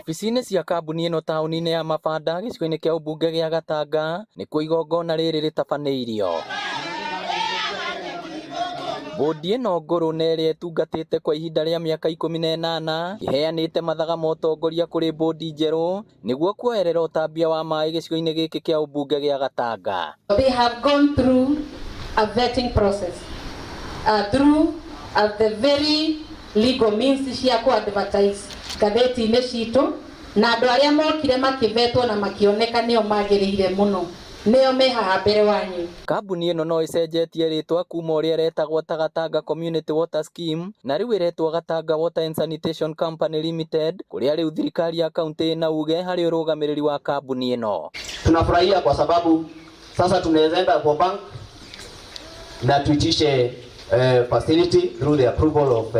Wabici-inĩ cia kambuni ĩno taũni-inĩ ya Mabanda gĩcigo-inĩ kĩa ũmbunge gĩa Gatanga nĩkuo igongona rĩrĩ rĩtabanĩirio. Bũndi ĩno ngũrũ na ĩrĩa ĩtungatĩte kwa ihinda rĩa mĩaka 18 ĩheanĩte mathaga ma ũtongoria kũrĩ bũndi njerũ nĩguo kuoerera ũtambia wa maĩ gĩcigo-inĩ gĩkĩ kĩa ũmbunge gĩa Gatanga. They have gone through a vetting process through the very legal means cia ku advertise ngathĩti-inĩ citũ, na andũ arĩa mokire makĩvetwo na makĩoneka nĩo magĩrĩire mũno, nĩo me haha mbere wanyu. Kambuni ĩno no ĩcenjetie rĩtwa kuma ũrĩa ĩretagwo ta Gatanga Community Water Scheme na rĩu ĩretwo Gatanga Water and Sanitation Company Limited, kũrĩa rĩu thirikari ya kaunti ĩna uge harĩ ũrũgamĩrĩri wa kambuni ĩno. Tunafurahia kwa sababu sasa tunaweza enda kwa bank na tuitishe facility through the approval of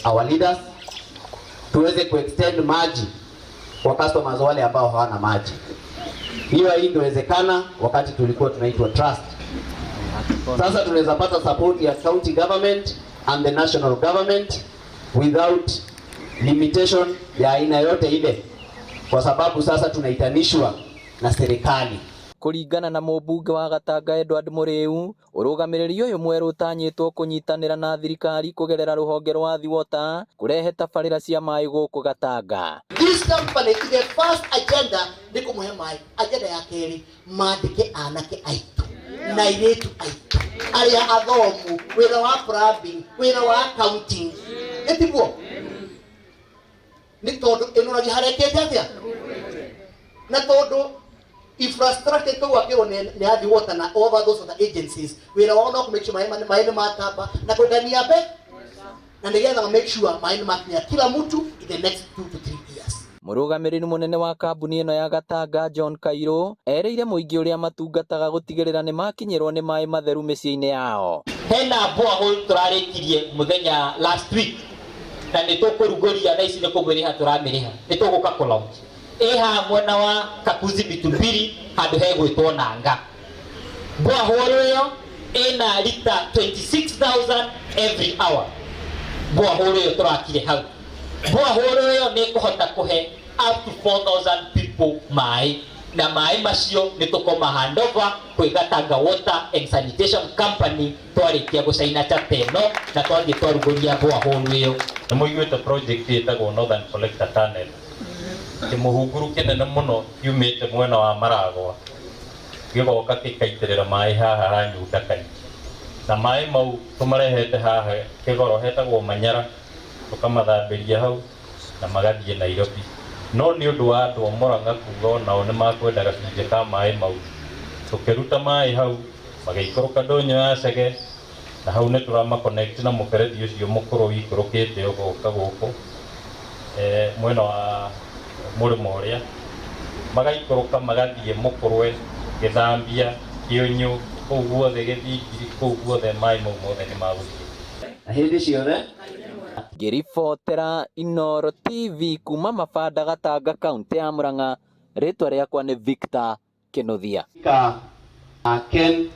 our leaders, tuweze kuextend maji kwa customers wale ambao hawana maji. Hiyo haingewezekana wakati tulikuwa tunaitwa trust. Sasa tunaweza pata support ya county government and the national government without limitation ya aina yote ile, kwa sababu sasa tunaitanishwa na serikali. Kũringana na mũmbunge wa Gatanga Edward Mũrĩu, ũrũgamĩrĩri ũyũ mwerũ ũtanyĩtwo kũnyitanĩra na thirikari kũgerera rũhonge rwa Athi Water kũrehe tabarĩra cia maĩ gũkũ Gatanga. This company, the first agenda nĩ kũmũhe maĩ. Agenda ya kerĩ, mandĩke anake aitũ na airĩtu aitũ arĩa athomu wĩra wa plumbing, wĩra wa accounting, ĩtiguo nĩ tondũ ĩnoragia harekete atĩa, na tondũ infrastructure ĩkũgwakĩrwo nĩ Athi Water na all those other agencies, wĩra wao no kũ make sure maĩ nĩ matamba na kũngania mbe na nĩgetha make sure maĩ nĩ makinya kila mtu in the next 2 to 3 years. Mũrũgamĩrĩri mũnene wa kambuni ĩno ya Gatanga John Kairũ erĩire mũingĩ ũrĩa matungataga gũtigĩrĩra nĩ makinyĩrwo nĩ maĩ matheru mĩciĩ-inĩ yao. Hena borehole tũrarĩkirie mũthenya last week na nĩ tũkũrugũria thaa ici, nĩ kũmĩrĩha tũramĩrĩha, nĩ tũgũka kũ launch ĩ haha mwena wa Kakuzi Mitumbiri, handũ hegwĩtwo Nanga. Borehole ĩyo ĩna lita 26,000 every hour. Borehole ĩyo tũrakire hau, borehole ĩyo nĩ ĩkũhota kũhe up to 4000 people maĩ, na maĩ macio nĩ tũkoma handover kwĩ Gatanga Water and Sanitation Company twarĩkia gũcaina chapter ĩno na twathiĩ twarugũria borehole ĩyo. Nĩ mũiguĩte project ĩtagwo Northern Collector Tunnel, kĩmũhunguru kĩnene mũno kiumĩte mwena wa Maragwa gĩgoka gĩkaitĩrĩra maĩ haha ha Nyunda kaingĩ, na maĩ mau tũmarehete haha kĩgoro hetagwo Manyara, tũkamathambĩria hau na magathiĩ Nairobi. No nĩ ũndũ wa andũ a Murang'a kuga onao nĩ makwenda gacunjĩ ka maĩ mau, tũkĩruta maĩ hau magĩikũrũka ndũnyũ ya Chege, na hau nĩ tũrama connect na mũberethi ũcio mũkũrũ wikũrũkĩte ũgoka gũkũ mwena wa mũrĩmo ũrĩa, magaikũrũka magathiĩ Mũkũrwe, Gĩthambia, Kĩũnyũ, kũu guothe Gĩthingiri, kũu guothe maĩ mau mothe nĩ magũthiĩ. Na hĩndĩ ciothe. Ngĩribotera Inooro TV kuma Mabanda, Gatanga, kaunti ya Murang'a, rĩtwa rĩakwa nĩ Victor Kĩnuthia. Ka Ken.